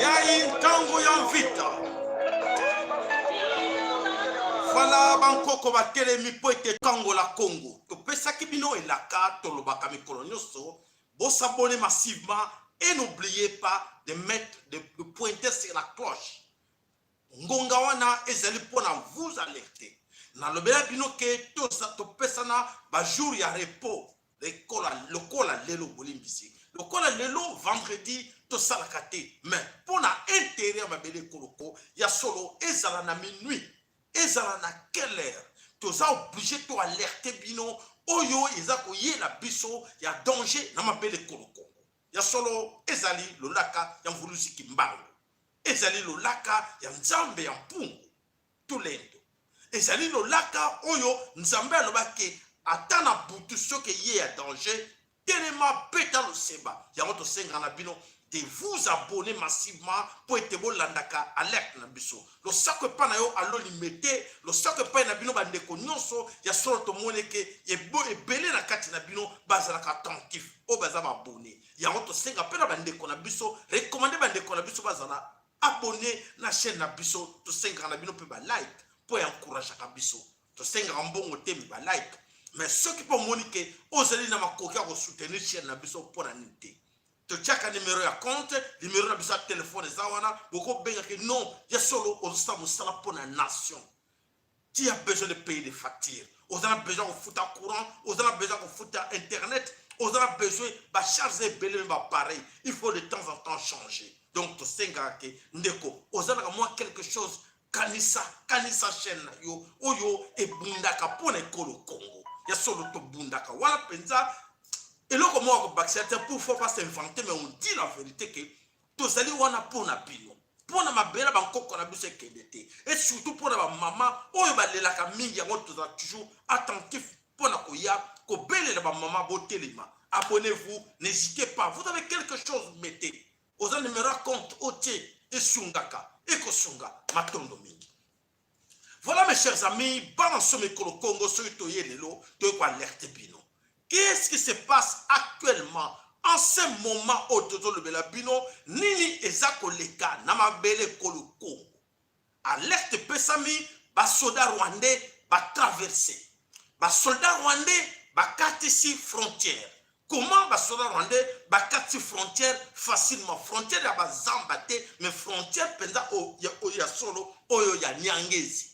Yai ntango ya mvita. Voilà bankoko batelemi mpo ete kangola Congo. Topesaki bino elaka, tolobaka mikolo nyonso, bosabone massivement et n'oubliez pas de mettre de pointer sur la cloche. Ngonga wana ezali mpo na vous alerter. Nalobela bino ke topesana ba jour ya repos lokola, lokola lelo, bolimbisi, lokola lelo vendredi tosalaka te, mais mpo na intérêt ya mabele ekoloko ya solo, ezala na minuit, ezala na quelle heure, toza obligé to alerte bino oyo eza koyela biso ya danger na mabele ekolo Kongo. Ya solo, ezali lolaka ya Mvuluzi Kimbangu, ezali lolaka ya Nzambe ya Mpungu Tulendo, ezali lolaka oyo Nzambe alobaki ata na butu, soki eye ya danger, telema, beta loseba. Yango tosengaka na bino de vous abonner massivement mpo ete bolandaka alerte na biso. Losako epai na yo alolime te, losako epai na bino bandeko nyonso. Ya solo, tomoni eke ebele na kati na bino bazalaka attentif, oyo baza baabonnés. Yango tosenga mpe na bandeko na biso, recommander bandeko na biso bazala abonné na chaîne na biso. Tosengaka na bino mpe balike mpo ya encourageaka biso. Tosengaka mbongo te, mais balike. Mais soki mpo omoni ke ozali na makoki ya kosoutenir chaîne na biso, mpo na nini te? Totiaka numero ya compte, numero na biso ya telefone eza wana, bokobengaki. Non, ya solo, ozosala mosala mpo na nation, tu as besoin de payer des factures, oza na besoin kofuta courant, oza na besoin kofuta internet, oza na besoin bacharge ebele, mais baappareil il faut de temps en temps changer. Donc tosengaka ke ndeko ozalaka mwa quelque chose, kanisa, kanisa chaîne na yo oyo ebundaka mpo na ekolo Congo. Ya solo, tobundaka wana mpenza. Eloko moko akobakisa te, pour faut pas s'inventer, mais on dit la vérité ke tozali wana mpo na bino, mpo na mabele bankoko na biso ekende te, et surtout mpo na bamama oyo balelaka mingi. Yango tozala toujours attentif mpo na koya kobelela bamama botelema. Abonnez-vous, n'hésitez pas, vous avez quelque chose, mettez. Oza numéro ya compte, otie, esungaka, ekosunga. Matondo mingi. Voilà, mes chers amis, bana somi ekolo Congo, soki toye lelo, toye koalerte bino qu'est-ce qui se passe actuellement, en ce moment oyo tozolobela bino, nini eza koleka na mabele ekolo Congo. Alerte epesami, basoda rwandais batraverse, basoldat rwandais bakatisi frontière. Comment basoda rwandais bakatisi frontière facilement? Frontière ya bazamba te, mais frontière mpenza oyo ya solo, oyo ya Nyangezi,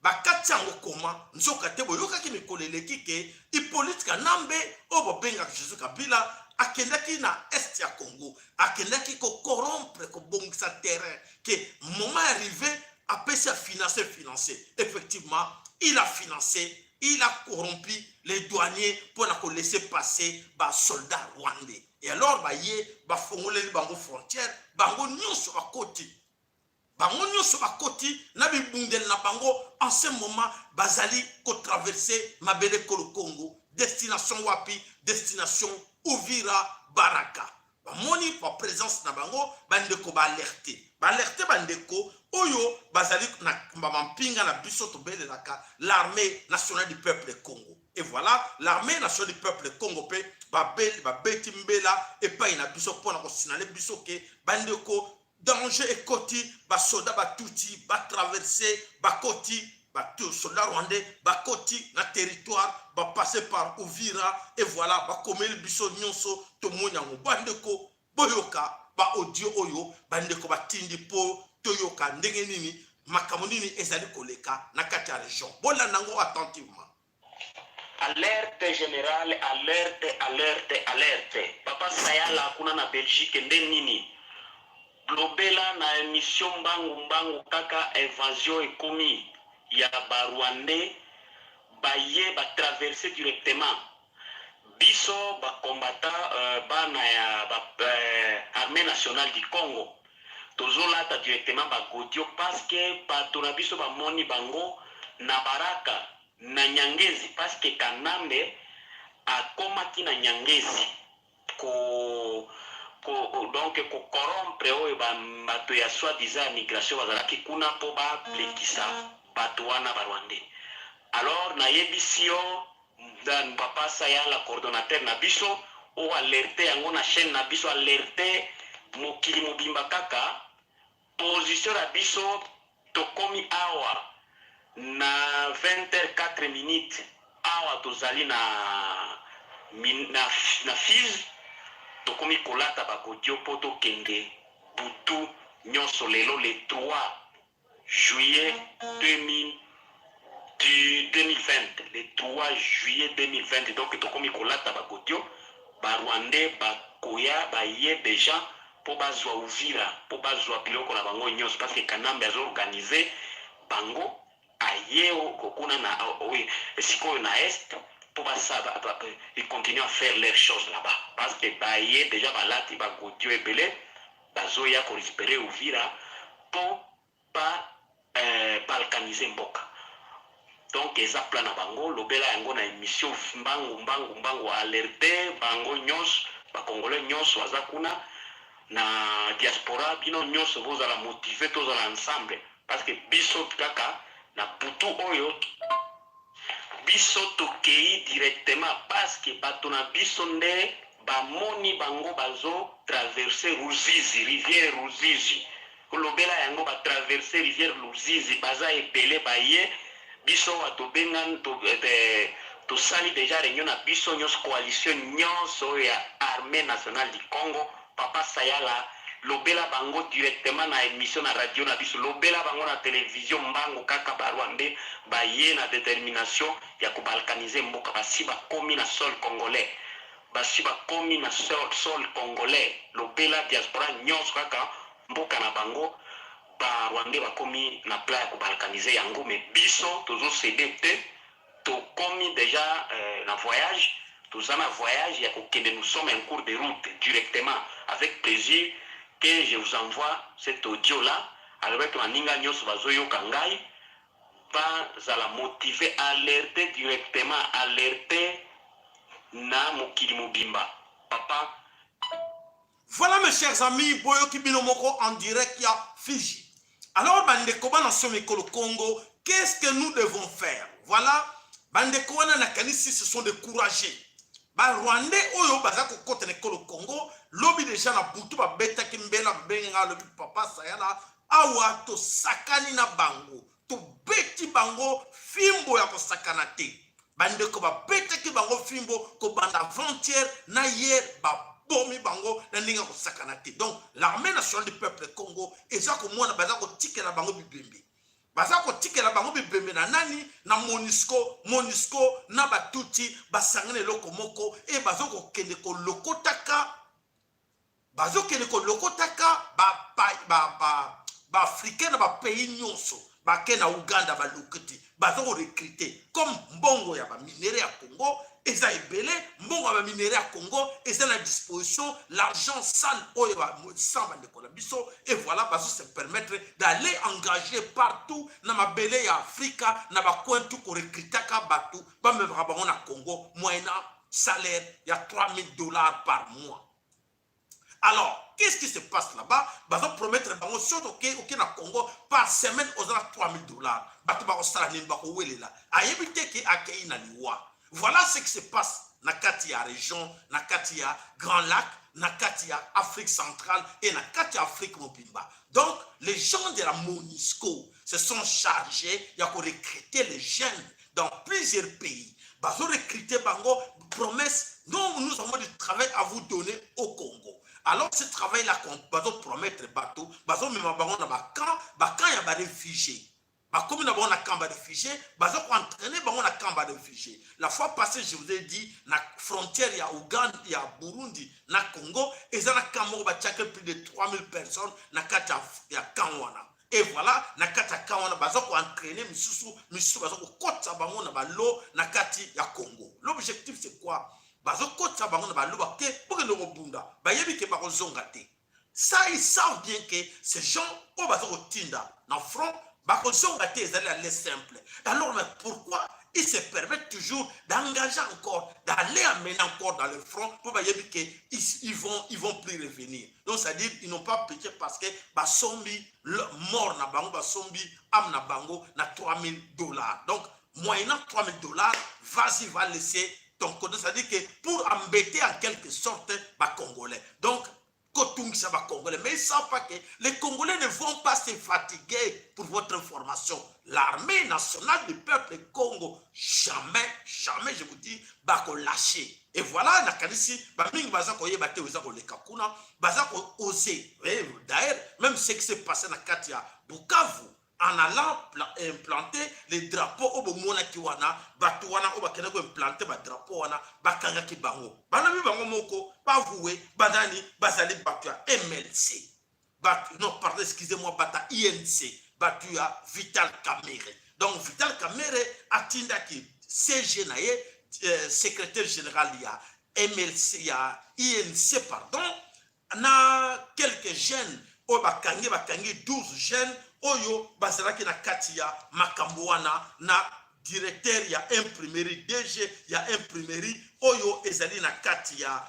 bakati yango koma. Nzoka te boyokaki mikolo eleki ke Hippolyte Kanambe oyo bobengaka Jésus Kabila akendaki na est ya Congo, akendaki kocorrompre, kobongisa terrain, ke moment arrivé apesi afinance, finance. Effectivement, il a financé, il a corrompu les douaniers mpona kolaisser passer basoldat rwandais. Et alors baye bafongoleli bango frontière, bango nyonso bakoti, bango nyonso bakoti na bibundeli na bango. En ce moment bazali kotraverse mabele kolo Congo. Destination wapi? Destination Uvira, Baraka. Bamoni baprésence na bango, bandeko baalerte, baalerte bandeko oyo bazali na bamampinga na biso tobelelaka, l'armée nationale du peuple Congo. Et voilà, l'armée nationale du peuple Congo mpe babeti mbela epai na biso mpona kosignaler biso ke bandeko, danger ekoti, basoda batuti batraverse, bakoti, bato soldat rwandais bakoti na territoire, bapasse par Uvira. Et voilà, bakomeli biso nyonso, tomoni yango. Bandeko, boyoka baaudio oyo bandeko batindi mpo toyoka ndenge nini, makambo nini ezali koleka na kati ya région. Bolanda yango attentivement. Alerte générale, alerte, alerte, alerte! Papa Sayala kuna na Belgique, nde nini? Lobela na émission mbangu mbangu kaka. Invasion ekomi ya barwandais, baye batraverse directement. Biso bacombattants, bana ya ba, armée nationale du Congo, tozolata directement bagodio parce que bato na biso bamoni bango na Baraka, na Nyangezi, parce que Kanambe akomaki na Nyangezi ko donc kocorrompre oyo bato ya soi-disant ya migration bazalaki kuna mpo balekisa bato wana barwandais. Alors nayebisi yo, papa Sayala, coordonnateur na biso, oyo alerte yango na chaîne na biso, alerte. Mokili mobimba kaka position na biso. Tokomi awa na 20h04 minutes. Awa tozali na Fizi. Tokomi kolata bagodio mpo tokende butu nyonso lelo, le 3 juillet 2000 du 2020, le 3 juillet 2020. Donc tokomi kolata bagodio. Barwandais bakoya, baye déjà mpo bazwa Uvira, mpo bazwa biloko na bango nyonso, parce que Kanambe azoorganiser bango. Aye kuna na sikoyo na Est mpo basala, ils continuent à faire leurs choses là-bas, parce que baye déjà, balati bagodio ebele, bazoya korécupérer Uvira mpo ba balkaniser mboka. Donc eza plan na bango. Lobela yango na émission mbangu mbangu mbangu. Alerte bango nyonso, bacongolais nyonso aza kuna na diaspora, bino nyonso bozala motivés, tozala ensemble, parce que biso kaka na butu oyo biso tokei directement, parce que bato na biso nde bamoni bango bazotraverser Ruzizi, rivière Ruzizi. Kolobela yango, batraverser rivière Ruzizi, baza ebele, baye. Biso awa tobenga, tosali déjà réunion na biso nyonso, coalition nyonso oyo ya Armée nationale du Congo. Papa Sayala, lobela bango directement na émission na radio na biso, lobela bango na télévision mbango kaka. Barwandais baye na détermination ya kobalkaniser mboka. Basi bakomi na sol congolais, basi bakomi na sol congolais. Lobela diaspora nyonso kaka mboka na bango. Barwandais bakomi na plan ya kobalkaniser yango, mais biso tozocéder te. Tokomi déjà na voyage, toza na voyage ya kokende. Nous sommes en cours de route directement. Avec plaisir que je vous envoie cet audio là alobaki baninga nyonso bazoyoka ngai bazala motivé. Alerte directement, alerte na mokili mobimba, papa. Voilà, mes chers amis, boyoki bino moko en direct ya Fizi. Alors bandeko bana so mikolo Congo, qu'est-ce que nous devons faire? Voilà, bandeko wana nakanisi ce sont découragés. Barwandais oyo baza kokɔta na ekolo Congo, lobi déjà na butu babetaki mbela, babengi nga, alobi: "Papa Sayala, awa tosakani na bango, tobeti bango fimbo ya kosakana te." Bandeko, babetaki bango fimbo kobanda avant-hier na hier, babomi bango na ndenge ya kosakana te. Donc l'Armée nationale du peuple Congo eza komona baza kotikela bango bibembe, baza kotikela bango bibembe na nani? Na MONUSCO. MONUSCO na batuti basangani eloko moko e baza kokende kolokotaka, bazokende kolokotaka baafricain na bapays nyonso. Bake na Uganda, baluki te, baza korecruter. Comme mbongo ya baminerais ya Congo eza ebele, mbongo ya baminerais ya Congo eza na disposition, l'argent sale oyo sans bandeko na biso, et voilà, bazo se permettre d'aller engager partout na mabele ya Afrika, na bacoin tout, korecrutaka bato, bamemaka bango na Congo moyennant salaire ya 3000 $ par mois. Alors, qu'est-ce qui se passe là-bas? Bazo promettre bango, soki oke na Congo, par semaine ozala 3000 $. Bato bakosala nini? Bakowelela. Ayebi te ke akei na liwa. Voilà ce qui se passe na kati ya région, na kati ya Grand Lac, na kati ya Afrique centrale et na kati ya Afrique mobimba. Donc les gens de la MONUSCO se sont chargés ya korecruter les jeunes dans plusieurs pays. Bazorecruter bango, promesse: non, nous avons du travail à vous donner au Congo. Alors ce travail là bazopromettre bato, bazomema bango na bacamp, bacamp ya baréfugiés. Bakomi na bango na camp baréfugiés, baza koentraîner bango na camp baréfugiés. La fois passée, je vous ai dit, na frontière ya Uganda, ya Burundi na Congo, eza na camp moko batiaki plus de 3000 personnes na kati ya camp wana. Et voilà, na kati ya camp wana baza koentraîner misusu, misusu baza kokotisa bango na balo na kati ya Congo. L'objectif, c'est quoi? Bazokotisa bango na balo, bake bokende kobunda, bayebi ke bakozonga te. Ça, ils savent bien que ces gens oyo baza kotinda na front bakozonga te, ezali aller simple. Alors, mais pourquoi ils se permettent toujours d'engager encore, d'aller amener encore dans le front pour bayebi ke ils vont plus revenir? Donc c'est à dire, ils n'ont pas pitié, parce que basombi mort na bango, basombi âme na bango na 3000 $. Donc moyennant 3000 $, vas-y, va laisser ton code. C'est-à-dire que pour embêter en quelque sorte bacongolais, donc kotungisaka. kotungisa bacongolais, mais ils savent pas que les Congolais ne vont pas se fatiguer. Pour votre information, l'armée nationale du peuple Congo, jamais, jamais, je vous dis, bakolâcher. Et voilà, nakanisi bamingi baza koyeba te eza koleka kuna, baza kooser. D'ailleurs, même ce qui s'est passé na kati ya Bukavu en allant implanter les drapeaux oyo bomonaki wana, bato wana oyo bakendaki koimplanter badrapeau wana, bakangaki bango, balobi bango moko bavoué banani bazali bato ya MLC, bato, non, pardon, excusez-moi, bato ya UNC, bato ya Vital Kamerhe. Donc Vital Kamerhe atindaki SG na ye, secrétaire général ya MLC, ya UNC, pardon, na quelques jeunes oyo bakangi 12 jeunes oyo bazalaki na kati ya makambo wana, na directeur ya imprimerie, DG ya imprimerie oyo ezali na kati ya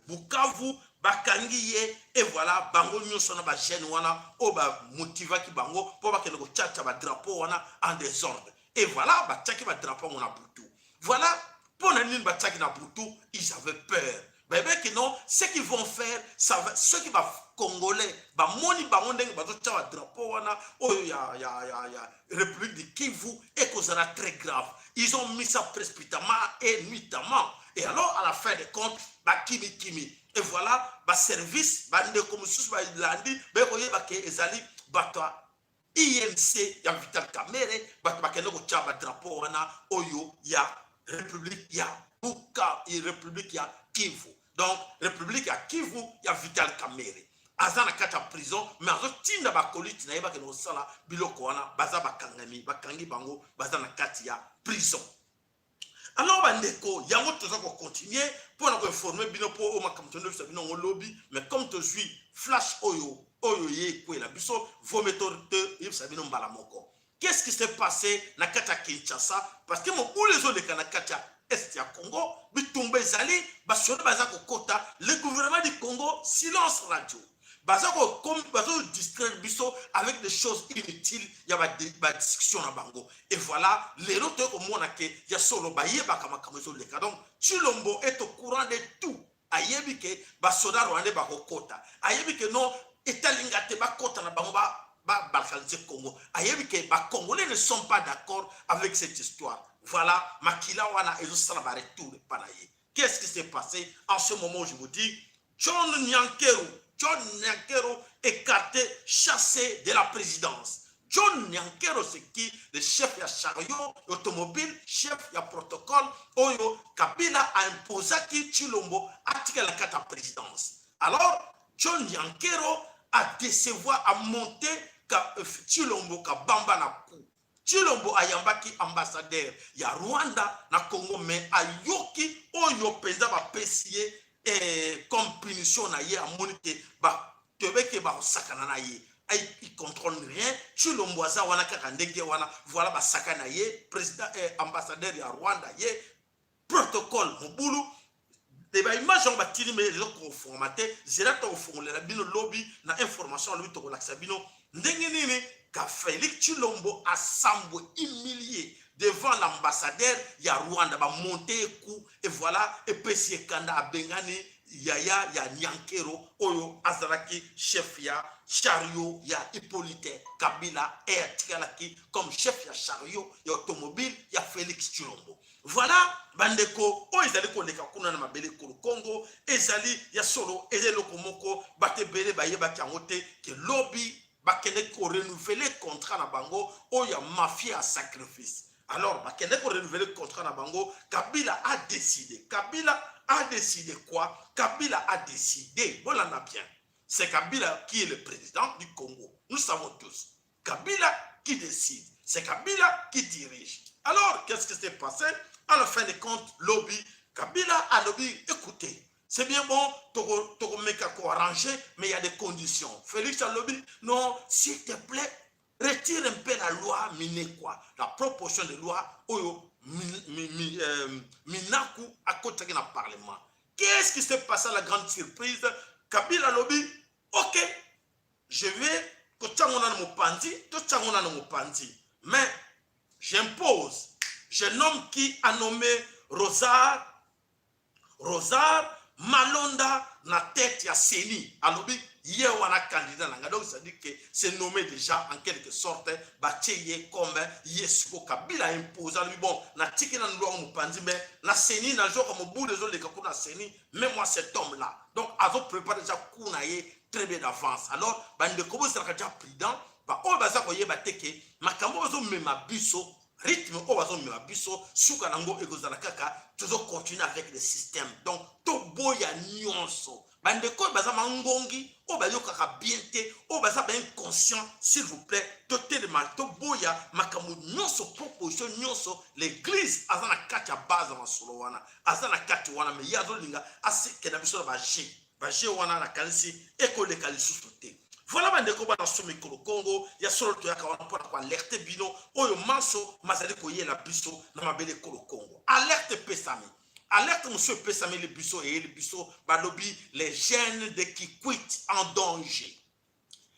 Bukavu, bakangi ye. Et voilà, bango nyonso na bajeune wana oyo bamotivaki bango mpo bakende kotiatia badrapeau wana en désordre. Et voilà, batiaki badrapeau yango na butu. Voilà mpo na nini batiaki na butu. Ils avaient peur, bayebaki non, ce qu'ils vont faire, ça va, soki bacongolais bamoni bango ndenge bazotia badrapeau wana oyo ya République du Kivu, ekozala très grave. Ils ont mis ça précipitamment et nuitamment, et alors, à la fin des comptes, bakimikimi. Et voilà, baservice, bandeko mosusu balandi, bakoyeba ke ezali bato ya UNC ya Vital Kamerhe, bato bakende kotia badrapeau wana oyo ya République ya Buka, République ya Kivu. Donc République ya Kivu ya Vital Kamerhe aza na kati ya prison, mais azotinda bakoliti na ye bakende kosala biloko wana. Baza bakangami, bakangi bango, baza na kati ya prison. Alors bandeko, yango toza kocontinuer mpona koinformer bino mpo oyo makambo tondobisa bino yango lobi. Mais comme tozwi flash oyo ye ekwela biso, vome toyebisa bino mbala moko qu'est-ce qui s'est passé na kati ya Kinshasa, parce que mobulu ezoleka na kati ya est ya Congo, bitumba ezali, basoda baza kokota. Le gouvernement du Congo, silence radio. Baza bazodistraire biso avec des choses inutiles ya badiscussion na bango. Et voilà, lelo toye komona ke ya solo bayebaka makambo ezoleka. Donc Tshilombo est au courant de tout. Ayebi ke basoda rwandais bakokota, ayebi ke non, etalinga te, bakota na bango, babalkaniser Congo. Ayebi ke bacongolais ne sont pas d'accord avec cette histoire. Voilà, makila wana ezosala baretour epa na ye. Qu'est-ce qui s'est passé en ce moment? Je vous dis, John Nyakeru, John Nyakeru écarté, chassé de la présidence. John Nyakeru, c'est qui? Le chef ya chariot automobile, chef ya protocole oyo Kabila a imposaki Tshilombo atikala kati ya présidence. Alors John Nyakeru a décevoir, a monté ka, Tshilombo kabamba na coup. Tshilombo ayambaki ambassadeur ya Rwanda na Congo, mais ayoki oyo mpenza bapesi ye comme punition na ye. Amoni te batobeke bakosakana na ye, il contrôle rien. Tshilombo aza wana kaka ndenge wana. Voilà, basaka na ye président, ambassadeur ya Rwanda, ye protocole mobulu te. Baimage yango batili me eza koforma te. Zela, tokofongolela bino lobi na information. Alobi tokolakisa bino ndenge nini ka Félix Tshilombo asambwe, humilié devant l'ambassadeur ya Rwanda, bamonte ye coup. Et voilà, epesi ekanda, abengani yaya ya Nyakeru oyo azalaki chef ya chariot ya Hippolyte Kabila e atikalaki comme chef ya chariot ya automobile ya Félix Tshilombo. Voilà, bandeko, oyo ezali koleka kuna na mabele ekolo Congo ezali ya solo, eza eloko moko bato ebele bayebaki yango te, ke lobi bakende korenouveler contrat na bango oyo ya mafia ya sacrifice. Alors bakende korenouveler contrat na bango. Kabila a décidé. Kabila a décidé quoi? Kabila a décidé, bolanda bien, c'est Kabila qui est le président du Congo, nous savons tous. Kabila qui décide, c'est Kabila qui dirige. Alors, qu'est-ce qui s'est passé à la fin des comptes? Lobi Kabila alobi: écoutez, c'est bien bon, tokomeka koarranger, mais il y a des conditions. Félix alobi: non, s'il te plaît, retire un peu la loi Minekwa, la proposition de loi oyo Minaku akotaki na parlement. Qu'est-ce qui s'est passé à la grande surprise? Kabila alobi: ok, je vais kotiango nano mopanzi, totiango nano mopanzi, mais j'impose, je nomme. Qui a nommé? Rosard, Rosard. Malonda na tête ya CENI, alobi ye wana candidat na nga. Donc c'est à dire que c'est nommé déjà en quelque sorte, batie ye comme ye siko Kabila impose. Alobi bon, natiki na ndwango mopanzi, mais na CENI nazoka mobulu ezoleka kuna na CENI, mais moi cet homme là. Donc azo prépare déjà coup na ye très bien d'avance. Alors bandeko, bozalaka déjà prudent. Baoyo baza koyeba te ke makambo bazomema biso, rythme oyo bazomema biso, suka nango ekozala kaka tozocontinue avec le système. Donc toboya nyonso. Bandeko oyo baza mangongi, oyo bayokaka bien te, oyo baza bainconscient, s'il vous plaît, totelema, toboya makambo nyonso, proposition nyonso. L'église aza na kati ya base ya masolo wana, aza na kati wana, mais ye azolinga asekenda biso na baje baje wana. Nakanisi ekoleka lisusu te. Voilà, bandeko bana so mikolo Kongo ya solo, toyaka wana mpona koalerte bino oyo manso mazali koyela biso na mabele ekolo Kongo. Alerte epesami, alerte mosusu epesameli biso, eyeli biso, balobi les jeunes de Kikwit en danger,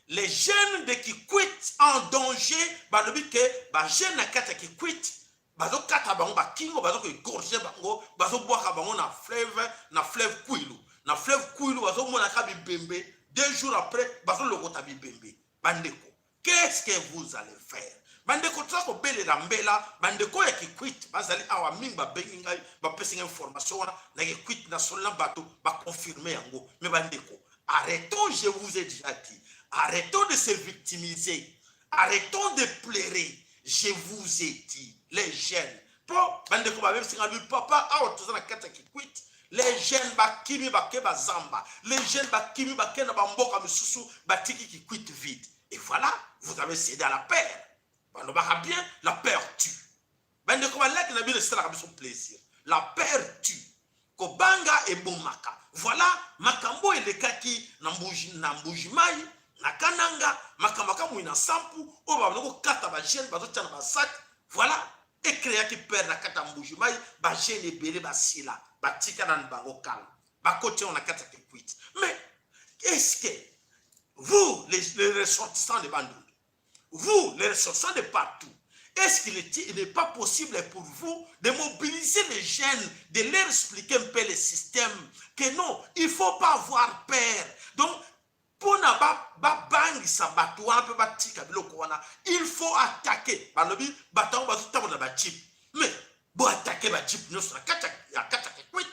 les jeunes de Kikwit en danger. Balobi ke bajeune na kati ya Kikwit bazokata bango bakingo, bazokoégorger bango, bazobwaka bango na fleuve, na fleuve Kwilu. Na fleuve Kwilu bazomonaka bibembe, 2 jours après bazolokota bibembe. Bandeko, qu'est-ce que vous allez faire? Bandeko, toza kobelela mbela. Bandeko ya Kikwit bazali awa mingi, babengi ngai, bapesi ngai information wana na Kikwit nasolo na bato, baconfirme yango. Mais bandeko, arrêtons, je vous ai déjà dit, arrêtons de se victimiser, arrêtons de pleurer. Je vous ai dit, les jeunes, mpo bandeko babebisi ngai, lui papa, awa toza na kati ya Kikwit, les jeunes bakimi, bake bazamba, les jeunes bakimi, bake na bamboka misusu, batiki Kikwit vide. Et voilà, vous avez cédé à la peur. Balobaka bien, la peur tue. Bandeko balaki na bino, esalaka biso plaisir, la peur tue, kobanga ebomaka. Voilà makambo elekaki na Mbuji, na Mbuji Mai, na Kananga, makambo akamwi na Sampu oyo babanda kokata bajeune, bazotia na basac. Voilà, ecréaki peur na kati ya Mbuji Mai. Bajeune ebele basila, batika nani bango kala, bakoti yango na kati ya Kikwit. Mais est-ce que vous, les ressortissants de Bandundu, vous, les ressortissants de partout, est-ce qu'il n'est pas possible pour vous de mobiliser les jeunes, de leur expliquer un peu le système, que non, il ne faut pas avoir peur? Donc, mpona babangisa bato wana mpe batika biloko wana, il faut attaquer. Balobi bato yango bazotambola na bajeep, mais boattaquer bajeep nyonso na kati ya Kikwit,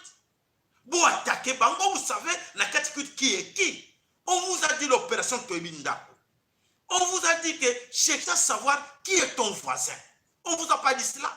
boattaquer bango. Vous savez na kati Kikwit qui est qui. On vous a dit l'opération Toyebi Ndako. On vous a dit que cherchez à savoir qui est ton voisin. On vous a pas dit cela?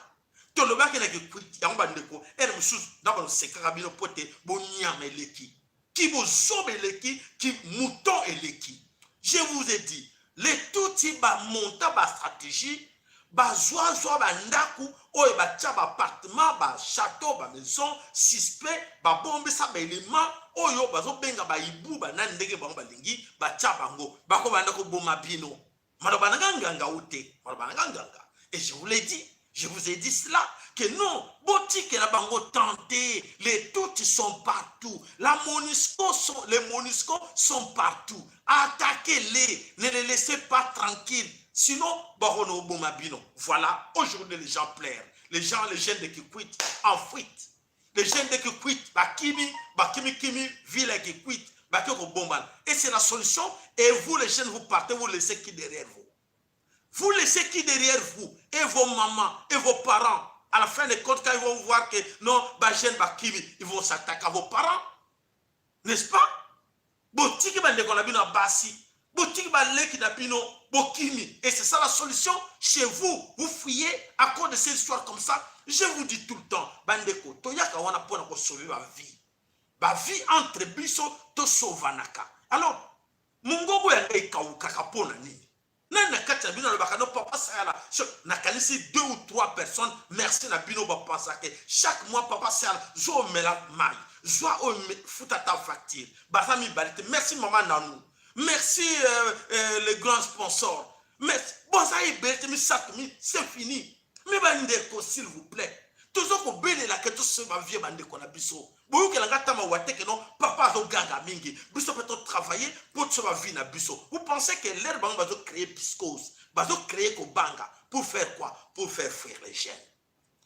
Tolobaki na Kikwit yango. Bandeko, ere mosusu na banosekaka bino mpo te bonyama eleki, ki bozoba eleki, ki mouton eleki. Je vous ai dit, les Tutsi bamonta bastratégie, bazwazwa bandako oyo batia baappartement, bachâteau, bamaison suspect, babombisa baélément oyo bazobenga baibu, banani, ndenge bango balingi batia bango, bakobanda koboma bino. Maloba na nga nganga o te, maloba na nga nganga. Et je vous l'ai dit, je vous ai dit cela, que non, botikela bango tenter. Les Tutsis sont partout, la MONUSCO sont, les MONUSCO sont partout. Attaquez-les, ne les laissez pas tranquilles, sinon bakono oboma bino. Voilà, aujourd'hui les gens pleurent, les gens, les jeunes de Kikwit en fuite, les jeunes de Kikwit bakimi, bakimi kimi ville ya Kikwit, bake kobombana. Et c'est la solution. Et vous, les jeunes, vous partez, vous laissez qui derrière vous? Vous laissez qui derrière vous? Et vos mamans et vos parents? À la fin des comptes, quand ils vont voir que non, bajeune bakimi, ils vont s'attaquer à vos parents, n'est-ce pas? Botiki bandeko na bino ya basi, botiki baleki na bino, bokimi. Et c'est ça la solution chez vous? Vous fuyez à cause de ces histoires comme ça. Je vous dis tout le temps, bandeko, toyaka wana mpona kosauver bavie, bavie entre biso, tosovanaka. Alors mongongo yanga ekawukaka mpona nini? Nani na kati na bino alobaka no papa Sayala? Nakanisi deux ou trois personnes. Merci na bino. Bapensaka chaque mois, papa Sayala, zwa omela mai, zwa oyo, futa ta facture. Baza mibale te. Merci mama nanu, merci le grand sponsor. Mais boza ebele te, misato, mi c'est fini. Mais bandeko, s'il vous plaît, toza kobelelaka tosauver bavie. Bandeko na biso, boyokelanga ata mawa te ke non, papa azoganga mingi. Biso mpe totravaille mpo tosauver bavie na biso. Vous pensez que l'heure bango bazocréer psychose, bazocréer kobanga, pour faire quoi? Pour faire fuir les jeunes.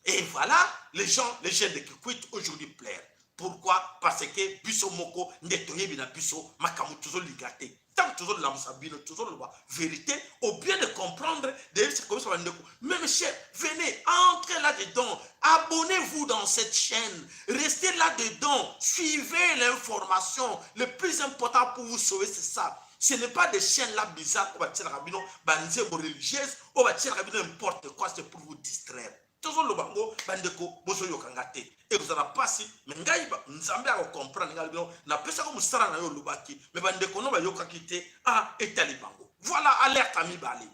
Et voilà, les gens, les jeunes de Kikwit aujourd'hui pleurent. Pourquoi? Parce que biso moko nde toyebi na biso makambo tozolinga te. Ntango tozolamusa bino, tozoloba vérité au bien de comprendre, de komisa bandeko. Même cher, venez, entrez là-dedans, abonnez-vous dans cette chaîne, restez là-dedans, suivez l'information. Le plus important pour vous sauver, c'est ça. Ce n'est pas des chaînes là bizarres oyo batielaka bino banzembo religieuse, oyo batielaka bino n'importe quoi, c'est pour vous distraire. Tozoloba ngo, bandeko, bozoyokanga te, ekozala mpasi. Me ngai, Nzambe akocomprendre ngai. Bino napesaka mosala na yo, olobaki, me bandeko no bayokaki te. Ah, etali bango. Voilà, alerte ya mibale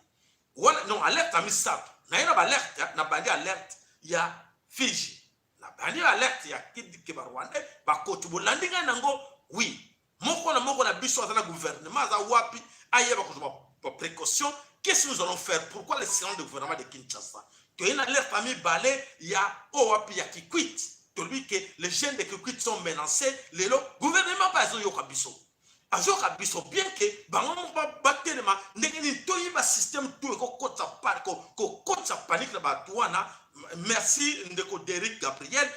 wana, non, alerte ya misato. Naye na baalerte, na bandi alerte ya Fiji, na bandi alerte ya ke Barwandais bakoti. Bolandi ngai nango? Oui, moko na moko na biso aza na gouvernement, aza wapi, ayeba kozwa baprécaution. Qu'est-ce que nous allons faire? Pourquoi le silence du gouvernement de Kinshasa? Toye na alerte ya mibale ya oyo wapi? Ya Kikwit. Tolobi ke les jeunes de Kikwit sont menacés. Lelo gouvernement mpe azoyoka biso, azoyoka biso bien ke bango moko batelema. Ndenge nini toyeba système tout ekokotisa kokotisa panique na bato wana? Merci, ndeko Derek Gabriel.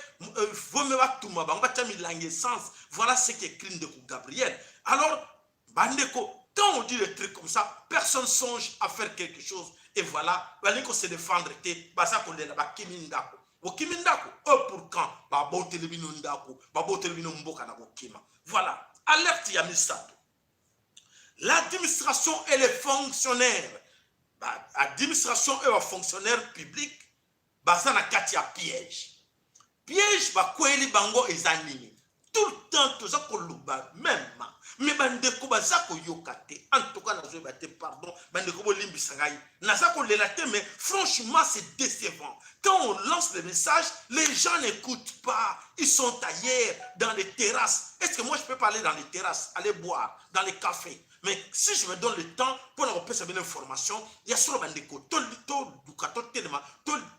Vome batuma bango, batia milangi essence. Voilà ce qui écrit ndeko Gabriel. Alors bandeko, quand on dit des trucs comme ça, personne songe à faire quelque chose. Et voilà, balingi kose défendre te, baza kolela, bakimi ndako. Bokimi ndako oyo pour quand? Baboteli bino ndako, baboteli bino mboka na kokima. Voilà, alerte ya misato: l'administration et les fonctionnaires. Administration oyo, bafonctionnaire public baza na kati ya piège. Piège bakweli bango eza nini? Tout le temps toza koloba même, me bandeko baza koyoka te. En tout cas, nazoyeba te, pardon bandeko, bolimbisa ngai, naza kolela te, mais franchement, c'est décevant. Quand on lance le message, les gens n'écoutent pas, ils sont ailleurs, dans les terrasses. Est-ce que moi, je peux parler dans les terrasses, aller boire dans les cafés? Mais si je me donne le temps mpona kopesa bino information ya solo, bandeko, toluka totelema,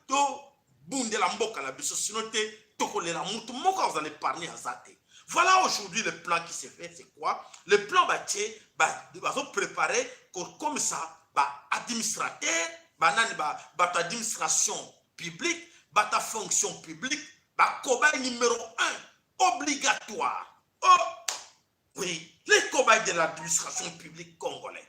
tobundela mboka na biso, sino te tokolela. Mutu moko akozala épargne aza te. Voilà, aujourd'hui, le plan qui s'est fait, c'est quoi? Le plan batie, bazo préparer comme ça, ba administrateur, banani, ba bato administration publique, bata fonction publique, ba cobaye numéro 1 obligatoire. Oh oui, les cobayes de l'administration publique congolais.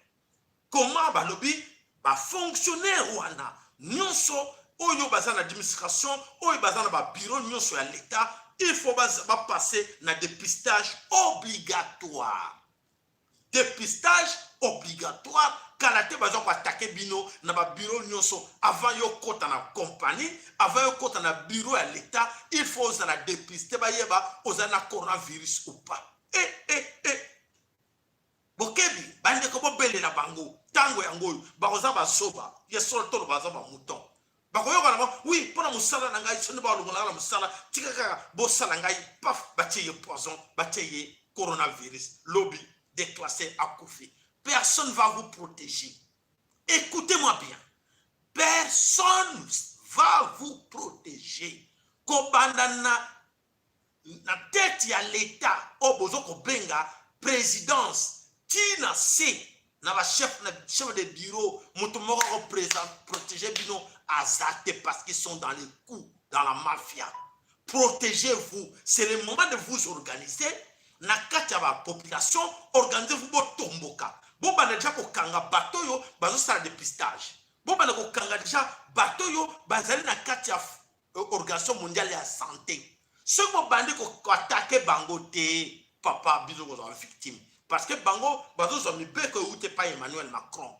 Comment? Balobi ba fonctionnaire wana nyonso oyo baza na administration, oyo baza na babureau nyonso ya l'État, il faut bapasser na dépistage obligatoire, dépistage obligatoire. Kala te baza koattaquer bino na babureau nyonso. Avant yo kota na compagnie, avant yo kota na bureau ya l'État, il faut ozala dépisté, bayeba ozala na coronavirus ou pas. E e e, bokebi bandeko, bobelela bango. Ntango yango oyo bakoza bazoba ya solo, tolo baza bamouton, bakoyoka nango. Oui, mpo na mosala na ngai, soki balongolaka na mosala, tika kaka bosala ngai. Paf, batie ye poison, batie ye coronavirus, lobi déclassé, akufi. Personne va vous protéger. Écoutez-moi bien, personne va vous protéger. Kobanda na tête ya l'État oyo bozo kobenga présidence, ntina se na bachef, na chef de bureau, moto moko akoprotéger bino aza te, parce qu'ils sont dans les coups, dans la mafia. Protégez-vous, c'est le moment de vous organiser na kati ya bapopulation. Organisez-vous, botomboka, bobanda deja kokanga bato oyo bazosala dépistage, bobanda kokanga deja bato oyo bazali na kati ya Organisation mondiale ya santé. Soki bobandi koattaquer bango te, papa, biso kozala victime, parce que bango bazozwa mibeko euti epai Emmanuel Macron.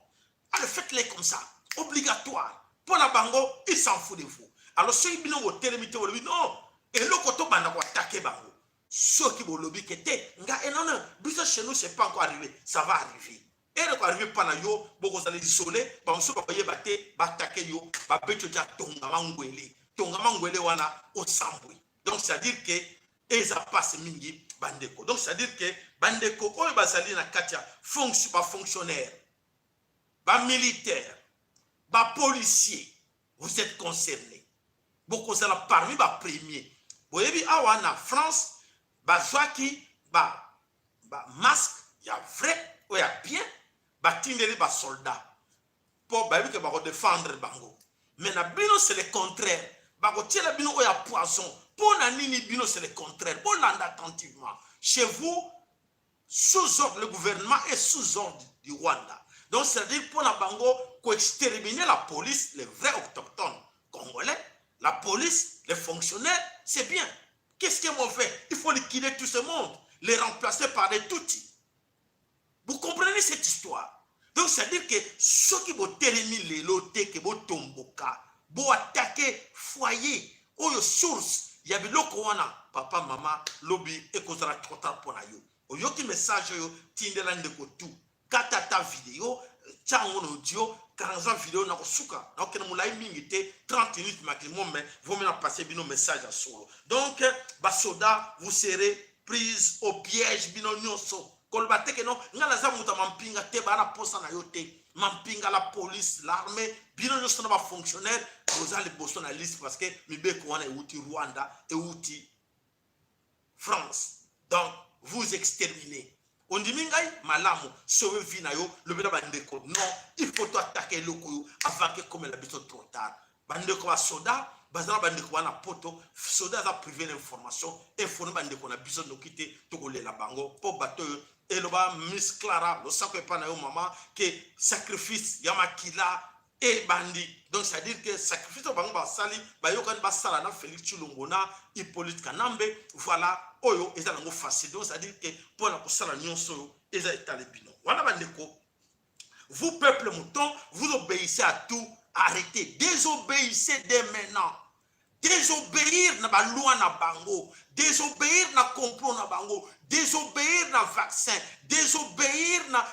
Alors faites-les comme ça, obligatoire mpo na bango, il s'en fout de vous. Alors soki bino botelemi te, bolobi non, eloko tobanda koattaquer bango, soki bolobi ke te, nga enano biso, chez nous c'est pas encore arrivé, ça va arriver. Eloko arrivé mpa na yo, bokozala isolé, bamosusu bakoyeba te, baattaquer yo, babeti yo, tia tongama ngwele, tongama ngwele wana, osambwi. Donc c'est à dire que eza pasi mingi, bandeko. Donc c'est à dire que bandeko oyo bazali na kati ya fonction, bafonctionnaire, bamilitaire, bapolicier, vous êtes concernés, bokozala parmi bapremier. Boyebi awa na France bazwaki bamasque ba ya vrai, oyo ya bien, batindeli basoldat mpo bayebi ke bakodéfendre bango. Mais na bino, c'est le contraire, bakotiela bino oyo ya poison. Mpo na nini bino c'est le contraire? Bolanda attentivement. Chez vous, sous ordre, le gouvernement est sous ordre du Rwanda. Donc c'est-à-dire, mpo na bango koexterminer la police, les vrais autochtones congolais, la police, les fonctionnaires, c'est bien. Qu'est-ce qui est mauvais? Il faut liquider tout ce monde, les remplacer par des Tutsis. Vous comprenez cette histoire? Donc c'est-à-dire que soki botelemi lelo te ke botomboka, boattaquer foyer oyo, source ya biloko wana, papa, mama, lobi ekozala trop tard mpo na yo. Oyoki message oyo, tindela ndeko tu, kata ata video, tia yango na audio 40 video. Na kosuka, nakokende molai mingi te, 30 minutes maximum, mais vomi na passe bino message ya solo. Donc basoda, vous serez prise au piège, bino nyonso. Koloba te ke no, ngai naza moto ya mampinga te. Baa na posa na yo te. Mampinga, la police, l'armée, bino nyonso na bafonctionnaire, boza liboso na liste, parce que mibeko wana euti Rwanda, euti France. Donc vous exterminez. Ondimi ngai malamu, sauve vie na yo, lobela bandeko. Non, il faut to attaquer eloko oyo avant ke ekomela biso trop tard. Bandeko basoda baza na bandeko wana poto, soda aza privé na information, informe bandeko na biso, noki te tokolela bango. Mpo bato oyo eloba Miss Clara, losako epai na yo mama, ke sacrifice ya makila ebandi. Donc c'est à dire que sacrifice oyo bango basali, bayokani basala na Félix Tshilombo na Hippolyte Kanambe, voilà, oyo eza nango facile. Donc c'est à dire que mpona kosala nyonso oyo eza etali bino wana. Bandeko, vous, peuple mouton, vous obéissez à tout. Arrêtez, désobéissez dès maintenant. Désobéir na baloi na bango, désobéir na complot na bango, désobéir na vaccin, désobéir na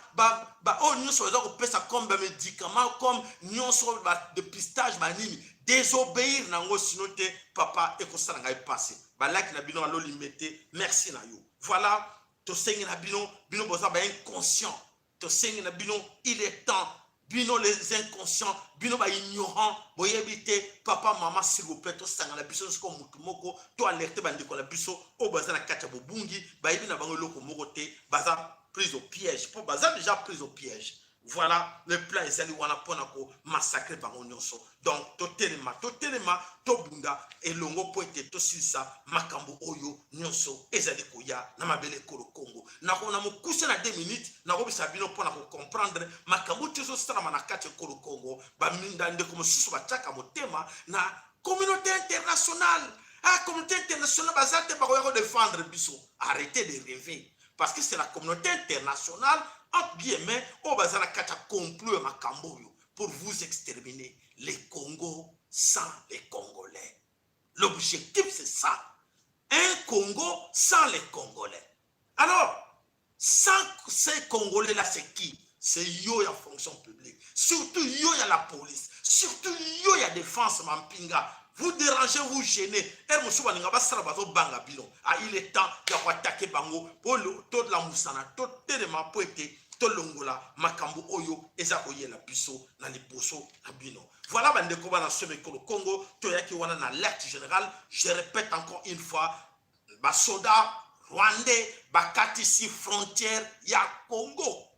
baoyo nyonso baza kopesa comme bamédicament, comme nyonso, badépistage, banini. Désobéir nango, sino te, papa, ekosala ngai mpasi. Balaki na bino alolime te. Merci na yo. Voilà, tosengi na bino, bino boza bainconscient, tosengi na bino, il est temps. Bino les inconscients, bino baignorant, boyebi te. Papa, mama, s'il vous plaît, tosangana biso nyonso motu moko, to alerte bandeko na biso oyo baza na kati ya bobungi, bayebi na bango eloko moko te, baza prise au piège, mpo baza déjà prise au piège. Voilà, le plan ezali wana mpona komassacrer bango nyonso. Donc totelema, totelema, tobunda elongo mpo ete tosilisa makambo oyo nyonso ezali koya na mabele ekolo Kongo. Na mokuse, na 2 minutes, nakobisa bino mpona kocomprendre makambo ti ezosalama na kati ekolo Kongo. Bandeko mosusu batiaka motema na communauté internationale. Ah, communauté internationale baza te, bakoya kodéfendre biso. Arrêtez de rêver, parce que c'est la communauté internationale, entre guillemets, oyo baza na kati ya complot ya makambo oyo pour vous exterminer. Les Congo sans les Congolais, l'objectif c'est ça, un Congo sans les Congolais. Alors sans ces Congolais là, c'est qui? C'est yo ya fonction publique, surtout yo ya la police, surtout yo ya défense, mampinga. Vous dérangez, vous gênez. Ere mosusu balinga basala, bazobanga bino. Ah, il est temps ya koattaquer bango mpo tolamusana, totelema mpo ete tolongola makambo oyo eza koyela biso na liboso na bino. Voilà, bandeko bana so ekolo Congo, toyaki wana na alerte générale. Je répète encore une fois, basoda rwandais bakatisi frontière ya Congo,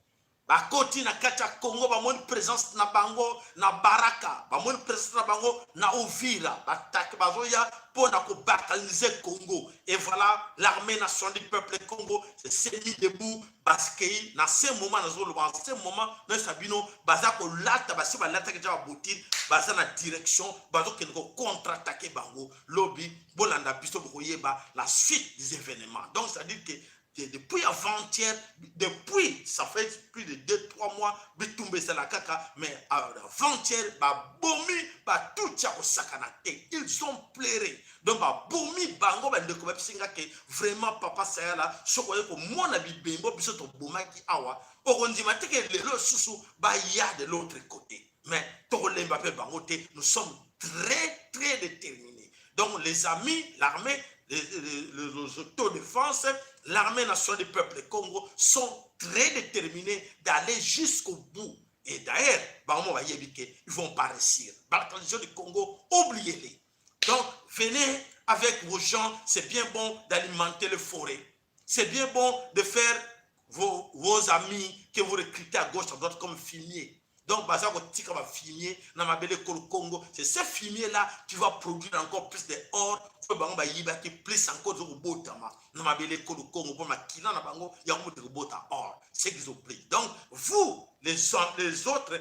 bakoti na kati ya Congo. Bamoni présence na bango na Baraka, bamoni présence na bango na Uvira. Batake, bazoya mpo na kobalkaniser Congo. Et voilà, l'armée nationale du peuple Congo s'est mis debout. Bakei na ce moment nazoloba, en ce moment nyonso bino baza kolata, basi balataki ja babottines, baza na direction, bazokende kocontre-attaquer bango. Lobi bolanda biso, bokoyeba la suite des événements. Donc c'est à dire que depuis avant-hier, depuis ça fait plus de 2, 3 mois, bitumba ezala kaka, mais avant-hier babomi batuti ya kosakana te. Ils ont pleuré. Donc babomi bango. Bandeko babisinga ke vraiment, papa Sayala, soki oye komona bibembo biso tobomaki awa, okondima te ke lelo lisusu baya de l'autre côté. Mais tokolemba mpe bango te. Nous sommes très très déterminés. Donc les amis, l'armée, les autodéfense, l'armée nationale du peuple Congo sont très déterminés d'aller jusqu'au bout. Et d'ailleurs, ils ne vont pas réussir. Balkanisation du Congo, oubliez-les. Donc, venez avec vos gens, c'est bien bon d'alimenter les forêts. C'est bien bon de faire vos amis que vous recrutez à gauche, à droite comme fumier. Donc baza kotika bafumier na mabele ekolo Congo. C'est ce fumier là qui va produire encore plus de or oyo bango bayibaki, plus encore ezokobotama na mabele ekolo Congo, mpo makila na bango yango moto ekobota or. Ce qu'ils oublient. Donc vous les autres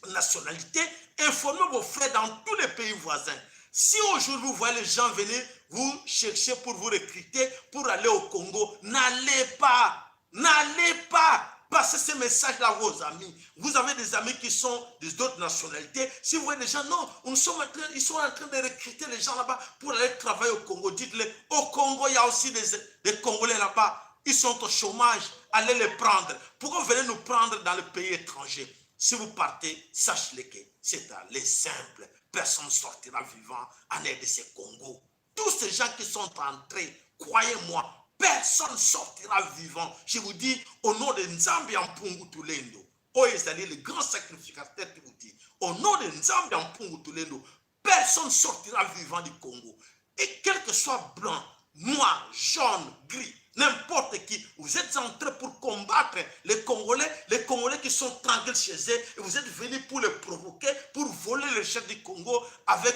nationalités, informez vos frères dans tous les pays voisins. Si aujourd'hui vous voyez les gens venir vous chercher pour vous recruter pour aller au Congo, n'allez pas, n'allez pas. Passez ce message-là à vos amis. Vous avez des amis qui sont des autres nationalités. Si vous voyez des gens, non, nous sommes en train, ils sont en train de recruter les gens là-bas pour aller travailler au Congo. Dites-le, au Congo, il y a aussi des Congolais là-bas. Ils sont au chômage. Allez les prendre. Pourquoi vous venez nous prendre dans le pays étranger? Si vous partez, sachez-le que c'est aller simple. Personne ne sortira vivant en RDC Congo. Tous ces gens qui sont entrés, croyez-moi, personne ne sortira vivant. Je vous dis, au nom de Nzambe Mpungu Tulendo, oyo ezali le grand sacrificateur qui vous dit, au nom de Nzambe Mpungu Tulendo, personne ne sortira vivant du Congo. Et quel que soit blanc, noir, jaune, gris, n'importe qui, vous êtes entrés pour combattre les Congolais qui sont tranquilles chez eux, et vous êtes venus pour les provoquer, pour voler le chef du Congo avec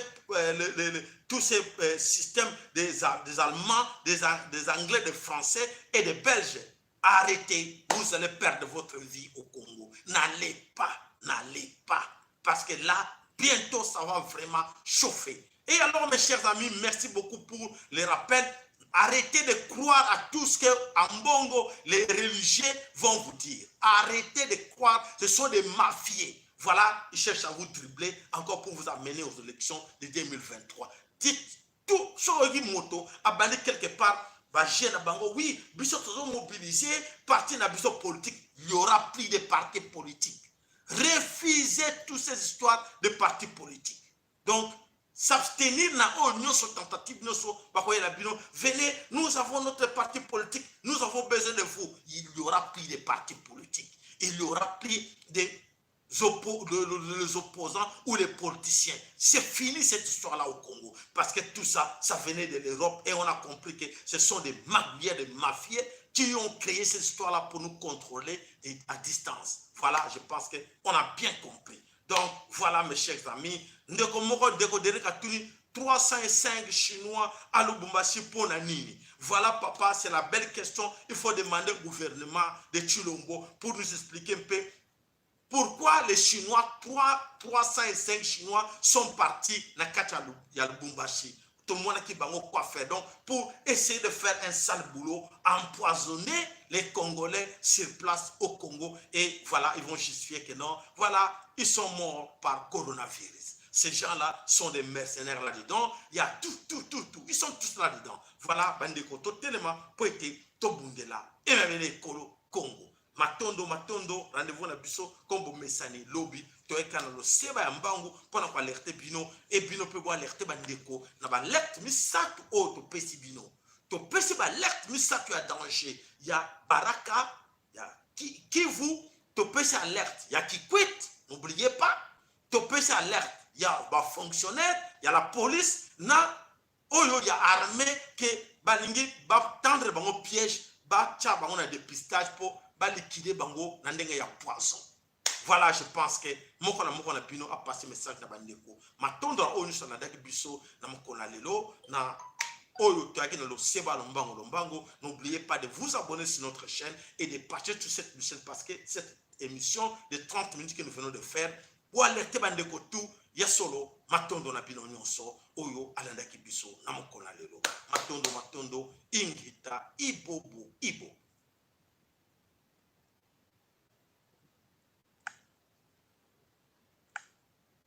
tous ces systèmes des Allemands, des Anglais, des Français et des Belges. Arrêtez, vous allez perdre votre vie au Congo. N'allez pas, n'allez pas, parce que là, bientôt, ça va vraiment chauffer. Et alors, mes chers amis, merci beaucoup pour les rappels. Arrêtez de croire à tout ce que Ambongo, les religieux vont vous dire. Arrêtez de croire, ce sont des mafieux. Voilà, ils cherchent à vous dribbler encore pour vous amener aux élections de 2023. Dites tout, soki moto abandi quelque part, bajeune na bango, oui, biso tozo mobiliser parti na biso politique. Il y aura plus de partis politiques. Refusez toutes ces histoires de partis politiques. Donc, s'abstenir na oyo nyonso tentative nyonso bakoyela bino: venez, nous avons notre parti politique, nous avons besoin de vous. Il y aura plus de partis politiques, il y aura plus de les opposants ou les politiciens. C'est fini, cette histoire-là, au Congo. Parce que tout ça, ça venait de l'Europe et on a compris que ce sont des magouilleurs, des mafieux qui ont créé cette histoire-là pour nous contrôler à distance. Voilà, je pense qu'on a bien compris. Donc, voilà, mes chers amis. Ndeko moko, ndeko Derek atuni 305 Chinois à Lubumbashi pour nini? Voilà, papa, c'est la belle question. Il faut demander au gouvernement de Tshilombo pour nous expliquer un peu pourquoi les Chinois, 3, 305 Chinois sont partis na kati ya Lubumbashi. Tout le monde qui bango quoi faire donc pour essayer de faire un sale boulot, empoisonner les Congolais sur place au Congo. Et voilà, ils vont justifier que non, voilà, ils sont morts par coronavirus. Ces gens-là sont des mercenaires là-dedans. Il y a tout, tout, tout, tout. Ils sont tous là-dedans. Voilà, bandeko, totelema, po ete tobundela mabele ekolo Congo. Matondo, matondo, rendez-vous na biso kombo mesani lobi, toyeka na loseba ya mbangu mpona koalerter bino e bino mpe boalerter bandeko na baalerte misato oyo topesi bino. Topesi baalerte misato ya danger ya Baraka, ya Kivu, topesi alerte ya Kikwit, n'oubliez pas, topesi alerte ya bafonctionnaire ya la police na oyo ya armée ke balingi batendre bango piège, batya bango na dépistage mpo baliquider bango na ndenge ya poison. Voilà, je pense que moko na moko na bino apasi message na bandeko. Matondo na oyo nyonso alandaki biso na mokolo na lelo na oyo toyaki na loseba lombango lombango. N'oubliez pas de vous abonner sur notre chaîne et de partager sur cette chaîne, parce que cette émission de 30 minutes que nous venons de faire po alerter bandeko tout ya solo. Matondo na bino nyonso oyo alandaki biso na mokolo na lelo. Matondo, matondo, ingita, ibobo ibo.